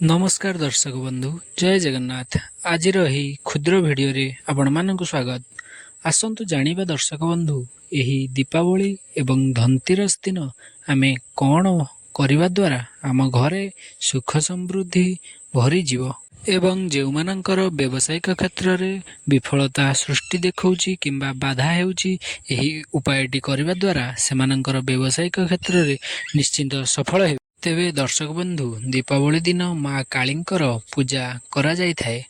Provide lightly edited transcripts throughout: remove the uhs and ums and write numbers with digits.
ନମସ୍କାର ଦର୍ଶକ ବନ୍ଧୁ, ଜୟ ଜଗନ୍ନାଥ। ଆଜିର ଏହି କ୍ଷୁଦ୍ର ଭିଡ଼ିଓରେ ଆପଣମାନଙ୍କୁ ସ୍ୱାଗତ। ଆସନ୍ତୁ ଜାଣିବା ଦର୍ଶକ ବନ୍ଧୁ, ଏହି ଦୀପାବଳି ଏବଂ ଧନତେରସ ଦିନ ଆମେ କ'ଣ କରିବା ଦ୍ୱାରା ଆମ ଘରେ ସୁଖ ସମୃଦ୍ଧି ଭରିଯିବ ଏବଂ ଯେଉଁମାନଙ୍କର ବ୍ୟବସାୟିକ କ୍ଷେତ୍ରରେ ବିଫଳତା ସୃଷ୍ଟି ଦେଖାଉଛି କିମ୍ବା ବାଧା ହେଉଛି, ଏହି ଉପାୟଟି କରିବା ଦ୍ୱାରା ସେମାନଙ୍କର ବ୍ୟବସାୟିକ କ୍ଷେତ୍ରରେ ନିଶ୍ଚିନ୍ତ ସଫଳ ହେବେ। ତେବେ ଦର୍ଶକ ବନ୍ଧୁ, ଦୀପାବଳି ଦିନ ମା କାଳୀଙ୍କର ପୂଜା କରାଯାଇଥାଏ।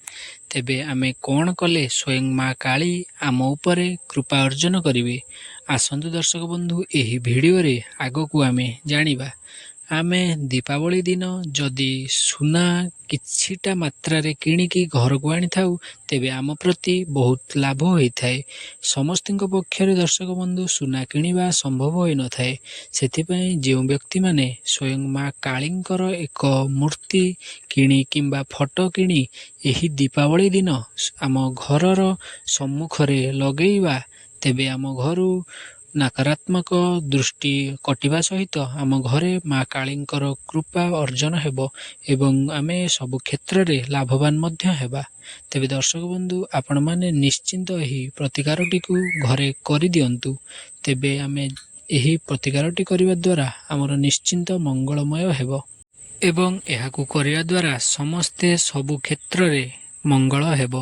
ତେବେ ଆମେ କ'ଣ କଲେ ସ୍ୱୟଂ ମା କାଳୀ ଆମ ଉପରେ କୃପା ଅର୍ଜନ କରିବେ? ଆସନ୍ତୁ ଦର୍ଶକ ବନ୍ଧୁ, ଏହି ଭିଡ଼ିଓରେ ଆଗକୁ ଆମେ ଜାଣିବା। ଆମେ ଦୀପାବଳି ଦିନ ଯଦି ସୁନା କିଛିଟା ମାତ୍ରାରେ କିଣିକି ଘରକୁ ଆଣିଥାଉ, ତେବେ ଆମ ପ୍ରତି ବହୁତ ଲାଭ ହୋଇଥାଏ। ସମସ୍ତଙ୍କ ପକ୍ଷରେ ଦର୍ଶକ ବନ୍ଧୁ, ସୁନା କିଣିବା ସମ୍ଭବ ହୋଇନଥାଏ। ସେଥିପାଇଁ ଯେଉଁ ବ୍ୟକ୍ତିମାନେ ସ୍ୱୟଂ ମା କାଳୀଙ୍କର ଏକ ମୂର୍ତ୍ତି କିଣି କିମ୍ବା ଫଟୋ କିଣି ଏହି ଦୀପାବଳି ଦିନ ଆମ ଘରର ସମ୍ମୁଖରେ ଲଗେଇବା, ତେବେ ଆମ ଘରୁ ନକାରାତ୍ମକ ଦୃଷ୍ଟି କଟିବା ସହିତ ଆମ ଘରେ ମା କାଳୀଙ୍କର କୃପା ଅର୍ଜନ ହେବ ଏବଂ ଆମେ ସବୁ କ୍ଷେତ୍ରରେ ଲାଭବାନ ମଧ୍ୟ ହେବା। ତେବେ ଦର୍ଶକ ବନ୍ଧୁ, ଆପଣମାନେ ନିଶ୍ଚିନ୍ତ ଏହି ପ୍ରତିକାରଟିକୁ ଘରେ କରିଦିଅନ୍ତୁ। ତେବେ ଆମେ ଏହି ପ୍ରତିକାରଟି କରିବା ଦ୍ୱାରା ଆମର ନିଶ୍ଚିନ୍ତ ମଙ୍ଗଳମୟ ହେବ ଏବଂ ଏହାକୁ କରିବା ଦ୍ୱାରା ସମସ୍ତେ ସବୁ କ୍ଷେତ୍ରରେ ମଙ୍ଗଳ ହେବ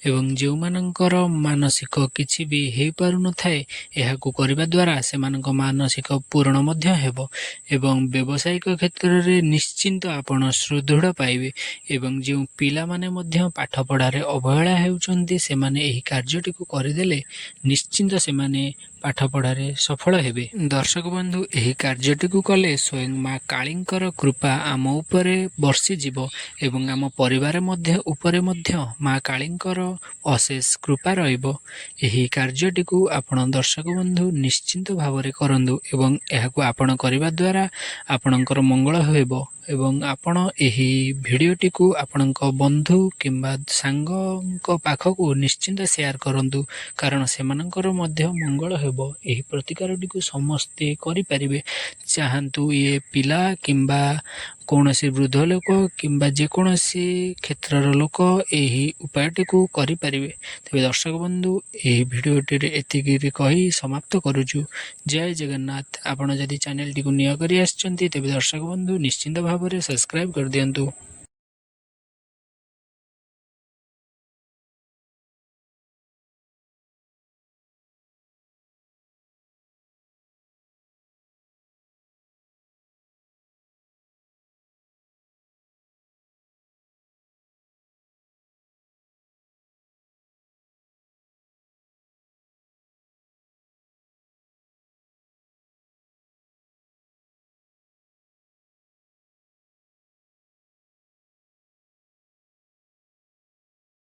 ଏବଂ ଯେଉଁମାନଙ୍କର ମାନସିକ କିଛି ବି ହେଇପାରୁନଥାଏ, ଏହାକୁ କରିବା ଦ୍ୱାରା ସେମାନଙ୍କ ମାନସିକ ପୂରଣ ମଧ୍ୟ ହେବ ଏବଂ ବ୍ୟବସାୟିକ କ୍ଷେତ୍ରରେ ନିଶ୍ଚିନ୍ତ ଆପଣ ସୁଦୃଢ଼ ପାଇବେ। ଏବଂ ଯେଉଁ ପିଲାମାନେ ମଧ୍ୟ ପାଠପଢ଼ାରେ ଅବହେଳା ହେଉଛନ୍ତି, ସେମାନେ ଏହି କାର୍ଯ୍ୟଟିକୁ କରିଦେଲେ ନିଶ୍ଚିନ୍ତ ସେମାନେ ପାଠପଢ଼ାରେ ସଫଳ ହେବେ। ଦର୍ଶକ ବନ୍ଧୁ, ଏହି କାର୍ଯ୍ୟଟିକୁ କଲେ ସ୍ୱୟଂ ମା କାଳୀଙ୍କର କୃପା ଆମ ଉପରେ ବର୍ଷିଯିବ ଏବଂ ଆମ ପରିବାର ମଧ୍ୟ ଉପରେ ମଧ୍ୟ ମା କାଳୀଙ୍କର ଅଶେଷ କୃପା ରହିବ। ଏହି କାର୍ଯ୍ୟଟିକୁ ଆପଣ ଦର୍ଶକ ବନ୍ଧୁ ନିଶ୍ଚିନ୍ତ ଭାବରେ କରନ୍ତୁ ଏବଂ ଏହାକୁ ଆପଣ କରିବା ଦ୍ୱାରା ଆପଣଙ୍କର ମଙ୍ଗଳ ହେବ। ଏବଂ ଆପଣ ଏହି ଭିଡ଼ିଓଟିକୁ ଆପଣଙ୍କ ବନ୍ଧୁ କିମ୍ବା ସାଙ୍ଗଙ୍କ ପାଖକୁ ନିଶ୍ଚିନ୍ତ ସେୟାର କରନ୍ତୁ, କାରଣ ସେମାନଙ୍କର ମଧ୍ୟ ମଙ୍ଗଳ ହେବ। ଏହି ପ୍ରତିକାରଟିକୁ ସମସ୍ତେ କରିପାରିବେ। ଚାହାନ୍ତୁ ଇଏ ପିଲା କିମ୍ବା କୌଣସି ବୃଦ୍ଧ ଲୋକ କିମ୍ବା ଯେକୌଣସି କ୍ଷେତ୍ରର ଲୋକ ଏହି ଉପାୟଟିକୁ କରିପାରିବେ। ତେବେ ଦର୍ଶକ ବନ୍ଧୁ, ଏହି ଭିଡ଼ିଓଟିରେ ଏତିକିରେ କହି ସମାପ୍ତ କରୁଛୁ। ଜୟ ଜଗନ୍ନାଥ। ଆପଣ ଯଦି ଚ୍ୟାନେଲଟିକୁ ନୂଆ କରି ଆସିଛନ୍ତି, ତେବେ ଦର୍ଶକ ବନ୍ଧୁ, ନିଶ୍ଚିନ୍ତ ଭାବରେ ସବସ୍କ୍ରାଇବ୍ କରିଦିଅନ୍ତୁ।